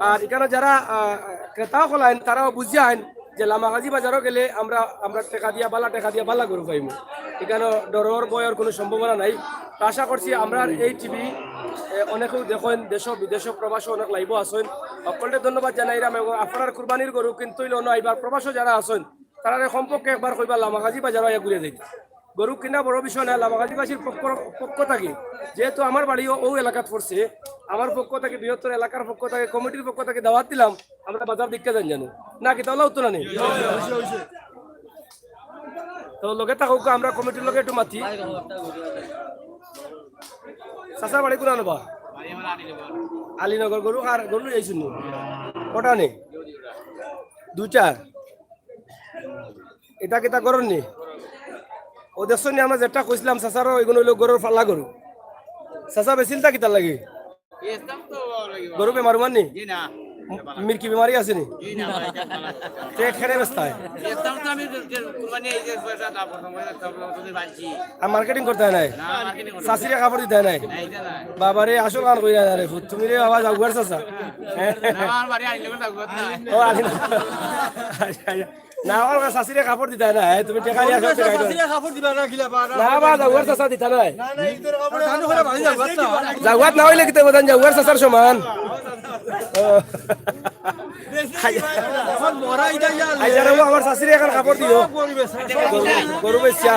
আর এখানে যারা, আহ, ক্রেতাও খোলাইন, তারাও বুঝিয়া আইন, যে লামাকাজি বাজারো গেলে আমরা, আমরা টেকা দিয়া বালা, টেকা দিয়া বালা গরু পাইমু। ইখানো ডরর ভয়র কুনু সম্ভাবনা নাই। তো আশা করছি আমরার এই টিভি অনেকেউ দেখইন, দেশো বিদেশো প্রবাসো অনেক লাইভো আছইন। হকলরে ধন্যবাদ জানাইরাম এবং আপনারার কুরবানির গরু কিনতে অইলে অনো আইবার প্রবাসো যারা আছইন, তারারে কমপক্ষে একবার কইবা লামাকাজি বাজারো আইয়া ঘুরিয়া যাইতা। গরু কিনা বড় বিষয় না, লামাকাজিবাসীর পক্ষ, পক্ষ থাকি, যেহেতু আমার বাড়িও অউ এলাকাত পড়ছে, আমার পক্ষ থাকি, বৃহত্তর এলাকার পক্ষ থাকি, কমিটির পক্ষ থাকি দাওয়াত দিলাম, আমরা বাজার দেখিয়া যাইমু জানো। না কিতা অলা উত্তর না নি? তো লগে থাকউক্কা, আমরা কমিটির লগে একটু মাতি। চাচার বাড়ি কুনানো বা? আলীনগর। গরু কার, গরু লই আইছইন নি? কটা নি? দুইটা। ইটা কিতা গরুর নি? অউ দেখছো নি, আমরা যেটা কইছিলাম চাচারও, ইগুন অইলো গরুর পাল্লা গরু। চাচা বেচিলতা কিতার লাগি? গরু বেমার উমার নি? জি না। মির্কি বেমারি আছে নি? জি না ভাই, ইটা ভালা কথা। তে কেনে বেচতায়? বেচতাম তো আমি যে, যে কুরবানি এই যে পয়সা কাপড় সাপড় সব লোক তুমি বাঁচছি। আর মার্কেটিং করতায় নায়? না, মার্কেটিং করতাম। চাচিরে কাপড় দিতায় নায়? না, ইটা না। বাবারে, আসল গান কইরা না রে ফুত। তুমি রে বাবা জাউয়ার চাচা। না, আমার বাড়ি আইলে কথা কথা। ও, আইলে। আচ্ছা, আচ্ছা। না, আমার চাচিরে কাপড় দিতায় নায়, তুমি টেকা নিয়া সব টেকা দিতায়। চাচিরে কাপড় দিবা না, কিলা পারা? না, বা জাউয়ার চাচা দিতা নায়। না, না, ইতার কাপড় জানো করে বাড়ি যাও, বাচ্চা। জাউয়াত না অইলে কিতা করতাম, জাউয়ার চাচার সমান। ও। এখন মরা ইটা ইয়া আই যারা, ও আমার চাচিরে এখন কাপড় দিও। গরু, গরু বেচিয়া।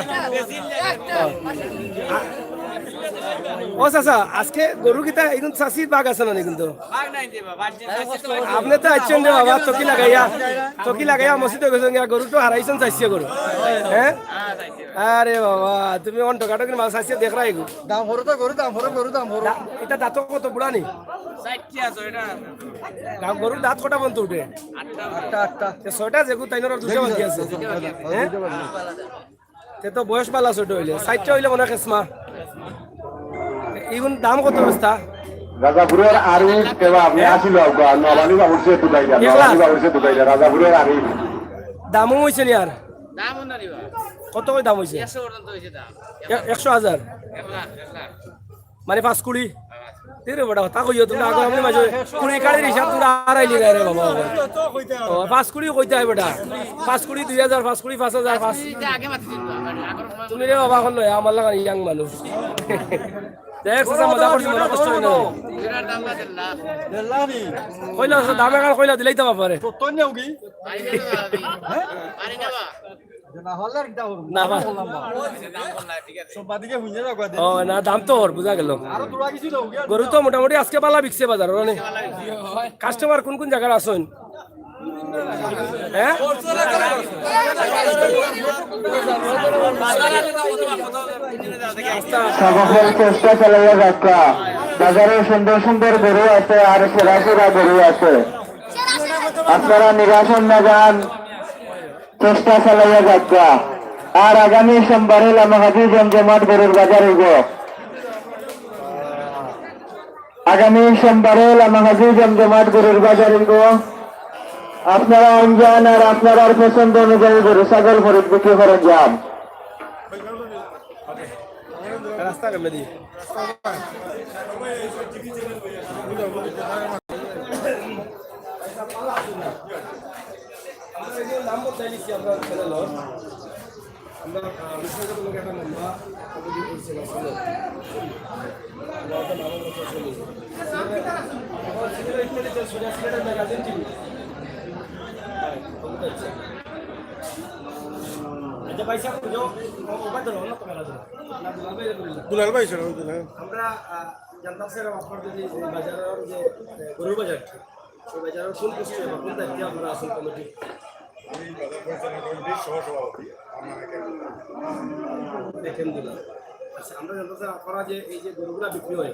ও চাচা, আজকে গরু কিতা, ইগুন চাচির বাগ আছে না নি কিন্তু? আপনে তো আইছইন রে বাবা, তকি লাগাইয়া, তকি লাগাইয়া মসজিদো গেছইন গিয়া, গরু তো হারাইছইন, চাইছে গরু। হ্যাঁ? আরে বাবা, তুমি অন টকাটকির মাল চাইছে দেখরায় গো। দাম হরো তো গরু, দাম হরো, গরু দাম হরো। দা-, ইটা দাঁত কত বুড়া নি? চাইরটা আছে, ইটা। দাম গরুর দাঁত কটা পর্যন্ত উঠে? আটটা। আটটা, আটটা। তে ছয়টা যেগু তাইনর দুইটা বাকি আছে। হ্যাঁ? তে তো বয়স বালা ছোট অইলে, চাইরটা অইলে মনে হয় খেসমা। ইগুন দাম কত বেচতা? রাজাপুরের আরিফ কেবা আপনি আসিল আব্বা, নবানি বাবুর সে দুটাইটা, এক লাখ? নবানি বাবুর সে দুটাইটা, রাজাপুরের আরিফ। দামও অইছে নি আর? দাম না রে বা। কত কই দাম অইছে? একশো পর্যন্ত অইছে দাম। এ-, একশো হাজার? এক লাখ, এক লাখ। মানে পাঁচ কুড়ি? তে রে বেটা, তা কইও তুমি আগে, আপনে মাঝে কুড়ি কাড়ির হিসাব তুমি আড়াই লিগা রে বাবা। ও, পাঁচ কুড়ি কইতে হয় বেটা। পাঁচ কুড়ি, দুই হাজার, পাঁচ কুড়ি, পাঁচ হাজার, পাঁচ। তুমি রে বাবা, অখন লয়, আমার লাখান ইয়াং মানুষ। দেখ, চাচা, মজা করছি, মনে কষ্ট অয় না। কইলা, চাচা, দাম এখন কইলা দিলেই তো বাপারে। না, না, না, না। না, বা- ও, না, দাম তো হর, বুঝা গেল। গরু তো মোটামুটি আজকে বালা বিকছে বাজার, মানে। কাস্টমার কোন কোন জাগার আছইন? হ্যাঁ? সকল চেষ্টা চালাইয়া যাত্রা। বাজারে সুন্দর সুন্দর গরু আছে, আর সেরা সেরা গরু আছে। আপনারা নিরাশ না যান। চেষ্টা চালাইয়া যাত্রা। আর আগামী সোমবারে লামাকাজি জমজমাট গরুর বাজার অইব। আগামী সোমবারে লামাকাজি জমজমাট গরুর বাজার অইব। আপনারা আইন যান আর আপনারার পছন্দ অনুযায়ী গরু ছাগল খরিদ বিক্রি করেন যান। রাস্তা কেমনে দি? আমরা এই যে নাম বদলাই দিচ্ছি আপনার চ্যানেলর। আমরা, আহ, বিশেষ করে একটা লম্বা কতদিন করছে না, শুনো। আমরা একটা নাম বদলাই দিচ্ছি। এখন সিলেটের ইত্যাদি যে সোজা সিলেটের ম্যাগাজিন টিভি। হ্যাঁ, ক্ষমতা হচ্ছে। আচ্ছা, ভাই সাহেব, বুঝো, ও-, ওবা ধরো, অন্য ক্যামেরা ধরো। না, দুলাল ভাই, দুলাল ভাই। দুলাল ভাই, স্যার, ওই দুলাল। আমরা, আহ, জানতাম, স্যার, আপনার যদি এই বাজারের যে, আহ, গরুর বাজার, ওই বাজারের কোন পোস্টে বা কোন দায়িত্বে আপনারা আছেন কমিটি? আমি বাজার পরিচালনা কমিটির সহ-সভাপতি, আমার এখানে। দেখেন দুলাল। আচ্ছা, আমরা জানতাম, স্যার, আপনারা যে এই যে গরুগুলা বিক্রি হয়,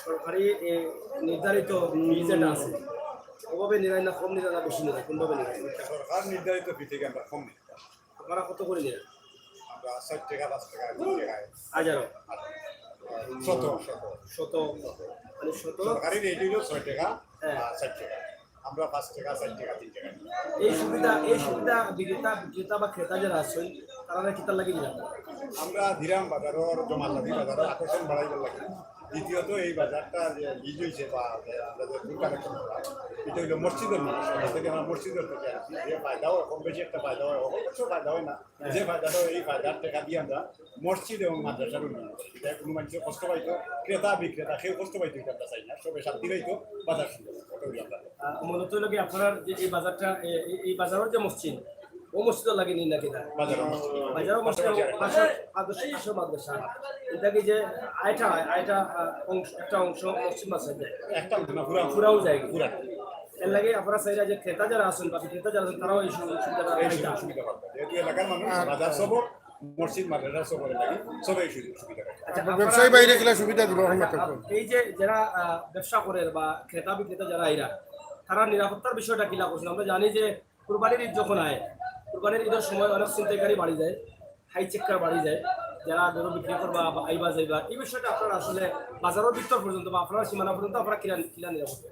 সরকারি, এ, নির্ধারিত ফি যেটা আছে, ওভাবে নিরাই না কম নিরাই না বেশি নিরাই, কোনভাবে নিরাই? সরকার নির্ধারিত ফি থেকে আমরা কম নিই। আপনারা কত করে নিরাই? আমরা ষাট টাকা, পাঁচ টাকা, তিন টাকা। হাজারো? শত, শত। শত, মানে শত? সরকারি রেট হইল ছয় টাকা, হ্যাঁ। আর ষাট টাকা। আমরা পাঁচ টাকা, চার টাকা, তিন টাকা নিই। এই সুবিধা, এই সুবিধা বিক্রেতা, বিক্রেতা বা ক্রেতা যারা আছেন, তারা কিতার লাগি নিরাই? আমরা দিরাম বাজারর, জমালদি বাজারর আকর্ষণ বাড়াইবার লাগি। দ্বিতীয়ত এই বাজারটা যে লিজ হইছে বা যে আমরা যে ফুল কালেকশন করা, এটা হইলো মসজিদের মানুষ, এটা থেকে আমরা মসজিদের থেকে আনছি। যে ফায়দা হয়, কম বেশি একটা ফায়দা হয়, অবশ্য ফায়দা হয় না, যে ফায়দাটা হয়, এই ফায়দার টাকা দিয়ে আমরা মসজিদ এবং মাদ্রাসার উন্নয়ন করি। এটা কোনো মানুষের কষ্ট পাইতো, ক্রেতা বিক্রেতা কেউ কষ্ট পাইতো, এটা আমরা চাই না, সবে শান্তি পাইতো, বাজার সুন্দর, ওটা হইলো আমরা। আহ, মূলত হইলো কি আপনার যে এই বাজারটা, এ-, এই, এই বাজারের যে মসজিদ, ও মসজিদর লাগি নি নাকি না? বাজারের মসজিদ। বাজারের মসজিদ, পাশাপাশি আর একটা। পাশে আদর্শ, পাশে মাদ্রাসা। এটা কি যে আইটা হয়, আইটা, আহ, অংশ, একটা অংশ মসজিদ মাদ্রাসা যায়। একটা অংশ না, পুরা। পুরাও যায়। পুরা। এর লাগি আপনারা চাইরা যে ক্রেতা যারা আছেন বা বিক্রেতা যারা আছেন, তারাও এই সুযোগ সুবিধাটা এই পাইতা। সুযোগ সুবিধা পাবে। যেহেতু এলাকার মানুষ, আর বাজার সবর, মসজিদ মাদ্রাসা সবর লাগে, সবাই এই সুযোগ সুবিধা পাবে। আচ্ছা, আপনারা ব্যবসায়ী বাইরে গেলে সুবিধা দিব, এখন আচ্ছা, মাত্র। এই যে যারা, আহ, ব্যবসা করেন বা ক্রেতা বিক্রেতা যারা আইরা, তারা নিরাপত্তার বিষয়টা কিলা করছেন? আমরা জানি যে কুরবানির ঈদ যখন আয়, কুরবানির ঈদের সময় অনেক ছিনতাইকারী বাড়ি যায়, হাইজেকার বাড়ি যায়, যারা গরু বিক্রি করবা বা আইবা যাইবা, এই বিষয়টা আপনারা আসলে বাজারের ভিতর পর্যন্ত বা আপনারা সীমানা পর্যন্ত আপনারা কিলা, কিলা নিরাপত্তা?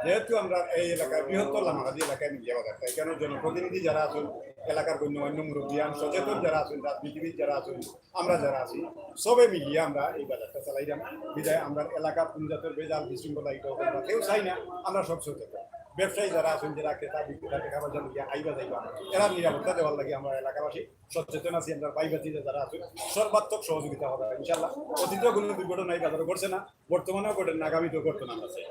যেহেতু আমরা এই এলাকায়, বৃহত্তর লামাকাজি এলাকায় মিলিয়া বাজারটা, এখানে জনপ্রতিনিধি যারা আছেন, এলাকার গণ্যমান্য মুরব্বিয়ান, সচেতন যারা আছেন, রাজনীতিবিদ যারা আছেন, আমরা যারা আছি, সবে মিলিয়ে আমরা এই বাজারটা চালাইলাম। বিধায় আমরা এলাকার কোনো জাতের ভেজাল বিশৃঙ্খলা এটা হোক, আমরা কেউ চাই না। আমরা সব সচেতন, ব্যবসায়ী যারা আছেন, যারা ক্রেতা বিক্রেতা, টাকা পয়সা নিয়ে আইবা যাইবা, এরা নিরাপত্তা দেওয়ার লাগি আমরা এলাকাবাসী সচেতন আছি। আমরা ভাই ভাতিজা যারা আছেন, সর্বাত্মক সহযোগিতা হবে ইনশাল্লাহ। অতীতেও কোনো দুর্ঘটনা এই বাজারে ঘটছে না, বর্তমানেও ঘটে না, আগামীতেও ঘটতো না, আমরা চাই।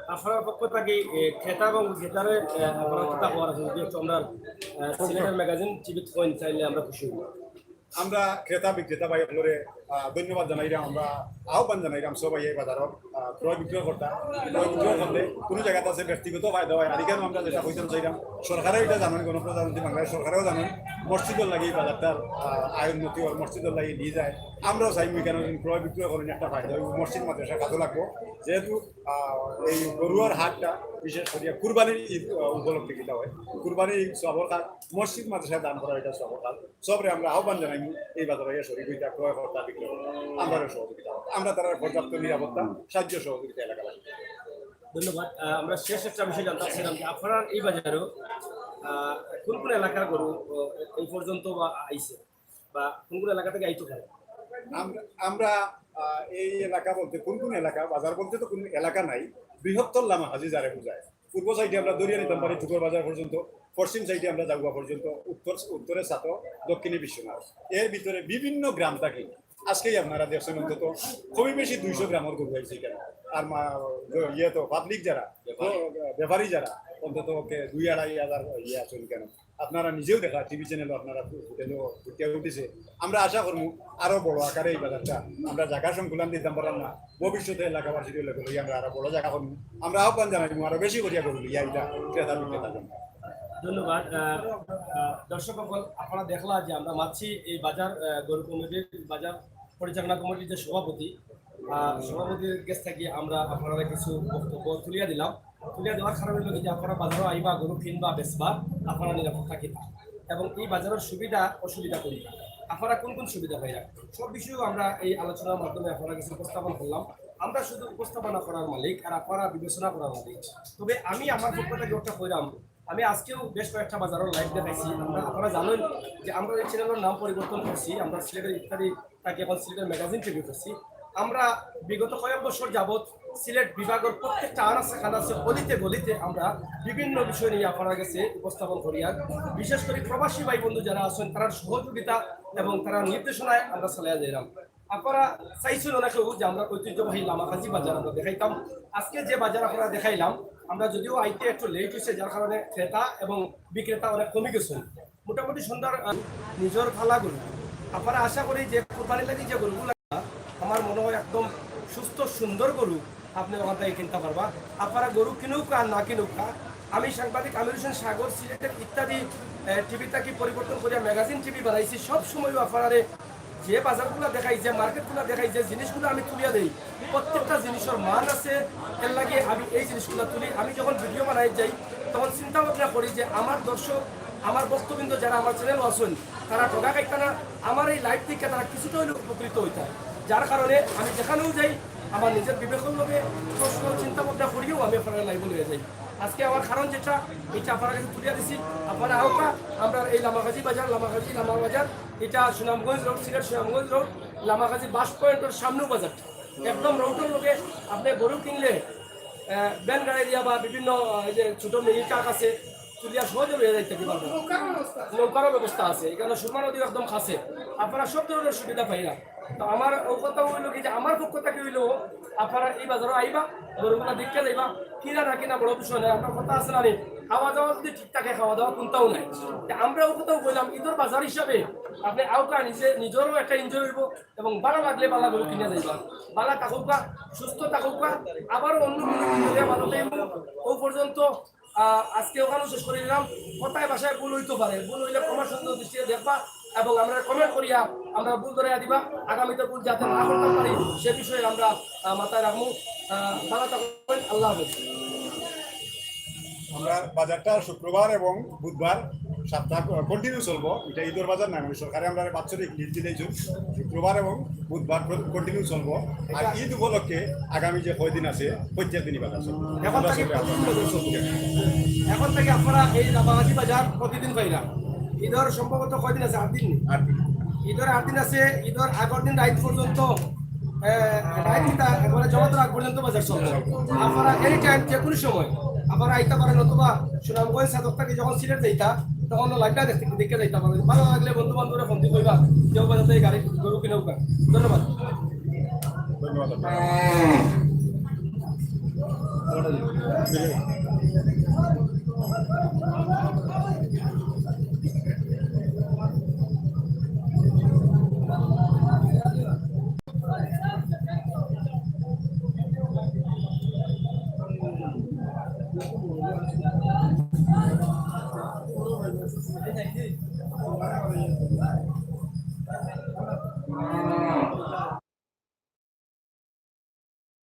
আপনার পক্ষ থেকে, এ, ক্রেতা এবং বিক্রেতারে, এ, আপনারা কিতা কওয়ার আছে? যদি একটু আমরা, এ, সিলেটের ম্যাগাজিন টিভিত কইন, চাইলে আমরা খুশি হইব। আমরা ক্রেতা বিক্রেতা ভাই সকলরে, আহ, ধন্যবাদ জানাইলাম, আমরা আহ্বান জানাইলাম সবাই এই বাজারত, আহ, ক্রয় বিক্রয় করতা, ক্রয় বিক্রয় করলে কোনো জায়গাতে আছে ব্যক্তিগত ফায়দা হয়। আর এখানে আমরা যেটা কইতাম চাইলাম, সরকারেও এটা জানেন, গণপ্রজাতন্ত্রী বাংলাদেশ সরকারেও জানেন, মসজিদর লাগি এই বাজারটার, আহ, আয় উন্নতি হয়, মসজিদর লাগি নিয়ে যায়। আমরাও চাই এখানে যদি ক্রয় বিক্রয় করেন একটা ফায়দা হয়, মসজিদ মাদ্রাসা কাজে লাগবো। যেহেতু, আহ, এই গরুয়ার হাটটা বিশেষ করিয়া কুরবানির ঈদ, আহ, উপলক্ষে কিতা হয়, কুরবানির ঈদ সবর কাজ, মসজিদ মাদ্রাসায় দান করা এটা সবর কাজ। সবরে আমরা আহ্বান জানাই এই বাজারে আইয়া শরীক হইতা, ক্রয় করতা, বিক্রয় করতা, আমরারও সহযোগিতা করতা। আমরা তারার পর্যাপ্ত নিরাপত্তা, সাহায্য সহযোগিতা এলাকাবাসী। ধন্যবাদ। আহ, আমরা শেষ একটা বিষয় জানতে চাচ্ছিলাম যে আপনারা এই বাজারও, আহ, কোন কোন এলাকার গরু, আহ, এই পর্যন্ত বা আইছে বা কোন কোন এলাকা থেকে আইতে পারে? আম-, আমরা, আহ, এই এলাকা বলতে কোন কোন এলাকা, বাজার বলতে তো কোনো এলাকা নাই, বৃহত্তর লামাকাজি যারে বুঝায়। পূর্ব সাইডে আমরা দরিয়া নিতাম পারি, ঠুকর বাজার পর্যন্ত, পশ্চিম সাইডে আমরা জাগুয়া পর্যন্ত, উত্তর, উত্তরে সাতো, দক্ষিণে বিশ্বনাথ। এর ভিতরে বিভিন্ন গ্রাম থাকি। আজকেই আপনারা দেখছেন অন্তত কমই বেশি দুইশো গ্রামের গরু আইছে এখানে। আর মা-, ইয়ে তো পাবলিক যারা, ব্যাপারী। ব্যাপারী যারা, অন্তত ওকে দুই আড়াই হাজার ইয়ে আছেন কেন। আপনারা নিজেও দেখা, টিভি চ্যানেলও আপনারা ফুটেজও ফুটিয়া উঠেছে। আমরা আশা করবো আরো বড় আকারে এই বাজারটা, আমরা জায়গা সংকুলান দিতাম পারলাম না, ভবিষ্যতে এলাকাবাসীর লেভেলে আমরা আরো বড় জায়গা করবো। আমরা আহ্বান জানাই আরো বেশি করিয়া করবো ইয়া এটা ক্রেতা বিক্রেতার জন্য। ধন্যবাদ। আহ, আহ, দর্শক সকল, আপনারা দেখলা যে আমরা মাতছি এই বাজার, আহ, গরু কমিটির, বাজার পরিচালনা কমিটির যে সভাপতি, আহ, সভাপতির কাছ থেকে আমরা আপনারা কিছু বক্তব্য তুলিয়া দিলাম। তুলিয়া দেওয়ার কারণে হলো কি যে আপনারা বাজারও আইবা, গরু কিনবা, বেচবা, আপনারা নিরাপদ থাকিবা। এবং এই বাজারের সুবিধা অসুবিধা কোনটা, আপনারা কোন কোন সুবিধা পাইরা, সব বিষয়েও আমরা এই আলোচনার মাধ্যমে আপনারা কিছু উপস্থাপন করলাম। আমরা শুধু উপস্থাপনা করার মালিক, আর আপনারা বিবেচনা করার মালিক। তবে আমি আমার পক্ষ থেকে একটা কইরাম, আমি আজকেও বেশ কয়েকটা বাজারের লাইভ দেখাইছি। আমরা, আপনারা জানেন যে আমরা এই চ্যানেলের নাম পরিবর্তন করছি, আমরা সিলেটের ইত্যাদি তাকে এখন সিলেটের ম্যাগাজিন টিভি করছি। আমরা বিগত কয়েক বছর যাবত সিলেট বিভাগের প্রত্যেকটা আনাচে কানাচে, অলিতে গলিতে আমরা বিভিন্ন বিষয় নিয়ে আপনার কাছে উপস্থাপন করি। আর বিশেষ করে প্রবাসী ভাই বন্ধু যারা আছেন, তারার সহযোগিতা এবং তারার নির্দেশনায় আমরা চালিয়ে যাইলাম। আপনারা চাইছেন অনেকেও যে আমরা ঐতিহ্যবাহী লামাকাজি বাজার আমরা দেখাইতাম। আজকে যে বাজার আপনারা দেখাইলাম, আমরা যদিও আইতে একটু লেট হয়েছে, যার কারণে ক্রেতা এবং বিক্রেতা অনেক কমে গেছেন। মোটামুটি সন্ধ্যার, আহ, নিজের ফালা গরু। আপনারা আশা করি যে কুরবানির লাগি যে গরুগুলো, আমার মনে হয় একদম সুস্থ সুন্দর গরু আপনি ওখান থেকে কিনতে পারবা। আপনারা গরু কিনুক আর না কিনুক, আমি সাংবাদিক আমির হোসেন সাগর সিলেটের ইত্যাদি, আহ, টিভি থাকি পরিবর্তন করিয়া ম্যাগাজিন টিভি বানাইছি। সব সময় আপনারা যে বাজারগুলো দেখাই, যে মার্কেটগুলো দেখাই, যে জিনিসগুলো আমি তুলিয়া দেই, প্রত্যেকটা জিনিসের মান আছে। এর লাগে আমি এই জিনিসগুলো তুলি। আমি যখন ভিডিও বানাই যাই, তখন চিন্তা ভাবনা করি যে আমার দর্শক, আমার ভক্তবৃন্দ যারা আমার চ্যানেল আছেন, তারা ঠগা খাইতা না, আমার এই লাইভ থেকে তারা কিছুটা হলেও উপকৃত হইতা। যার কারণে আমি যেখানেও যাই, আমার নিজের বিবেকের লগে প্রশ্ন চিন্তা ভাবনা করিও আমি আপনারা লাইভে লইয়া যাই। আজকে আমার কারণ যেটা, এটা আপনারা কাছে তুলিয়া দিছি, আপনারা আউকা। আমরা এই লামাকাজি বাজার, লামাকাজি, লামা বাজার, এটা সুনামগঞ্জ রোড, সিলেট সুনামগঞ্জ রোড, লামাকাজি বাস পয়েন্টের সামনেও বাজারটা। একদম রোডর লগে আপনি গরু কিনলে, আহ, ভ্যান গাড়ি দিয়া বা বিভিন্ন, আহ, এই যে ছোট মিনি ট্রাক আছে, তুলিয়া সহজে লইয়া যাইতে পারবেন। নৌকারও ব্যবস্থা আছে, এখানে সুরমা নদীর একদম কাছে, আপনারা সব ধরনের সুবিধা পাইরা। তো আমার ও কথা হইলো কি যে আমার পক্ষ থেকে হইলো আপনারা এই বাজারো আইবা, গরুগুলা দেখতে যাইবা, কিনা না কিনা বড় বিষয় নয়, আপনার কথা আছে না নি? খাওয়া দাওয়া যদি ঠিক থাকে, খাওয়া দাওয়া কোনটাও নাই। তে আমরা ও কথাও কইলাম, ঈদর বাজার হিসাবে আপনি আউকা নিজে, নিজেরও একটা এনজয় হইব এবং ভালো লাগলে ভালো গরু কিনে যাইবা। ভালো থাকুকা, সুস্থ থাকুকা, আবার অন্য কোনো ভিডিও নিয়ে ভালো থাকবো। ও পর্যন্ত, আহ, আজকে ওখানেও শেষ করে দিলাম। কথায় ভাষায় ভুল হইতে পারে, ভুল হইলে ক্ষমা সুন্দর দৃষ্টিতে দেখবা এবং আমরা কমেন্ট করিয়া আমরা ভুল ধরাইয়া দিবা। আগামীতে ভুল যাতে না করতে পারি, সে বিষয়ে আমরা, আহ, মাথায় রাখবো। আহ, ভালো থাকবেন, আল্লাহ হাফেজ। আমরা বাজারটা শুক্রবার এবং বুধবার সপ্তাহ কন্টিনিউ চলবো। এটা ঈদর বাজার না, মানে সরকারে আমরা বাৎসরিক লিজ দিয়েছেন, শুক্রবার এবং বুধবার কন্টিনিউ চলবো। আর ঈদ উপলক্ষে আগামী যে কয়দিন আছে, প্রত্যেক দিনই বাজার চলবে। এখন থেকে প্রতিদিন বাজার চলবে। এখন থেকে আপনারা এই রাঙামাটি বাজার প্রতিদিন পাইরা। ঈদর সম্ভবত কয়দিন আছে? আট দিন। আট দিন। ঈদর আট দিন আছে। ঈদর আগর দিন রাইত পর্যন্ত, এ, রাইত কিতা একবারে জমাত রাত পর্যন্ত বাজার চলবে। আপনারা এনি টাইম, যে কোনো সময় আপনারা আইতা পারেন, অথবা সুনামগঞ্জ সাদক থাকি যখন সিলেট যাইতা, তখন লাইভটা দেখতে, দেখে যাইতা পারেন। ভালো লাগলে বন্ধু বান্ধবরা ফোন দিয়ে কইবা যে ও বাজার থেকে গাড়ি, গরু কিনে উঠবা। ধন্যবাদ। ধন্যবাদ আপনাকে।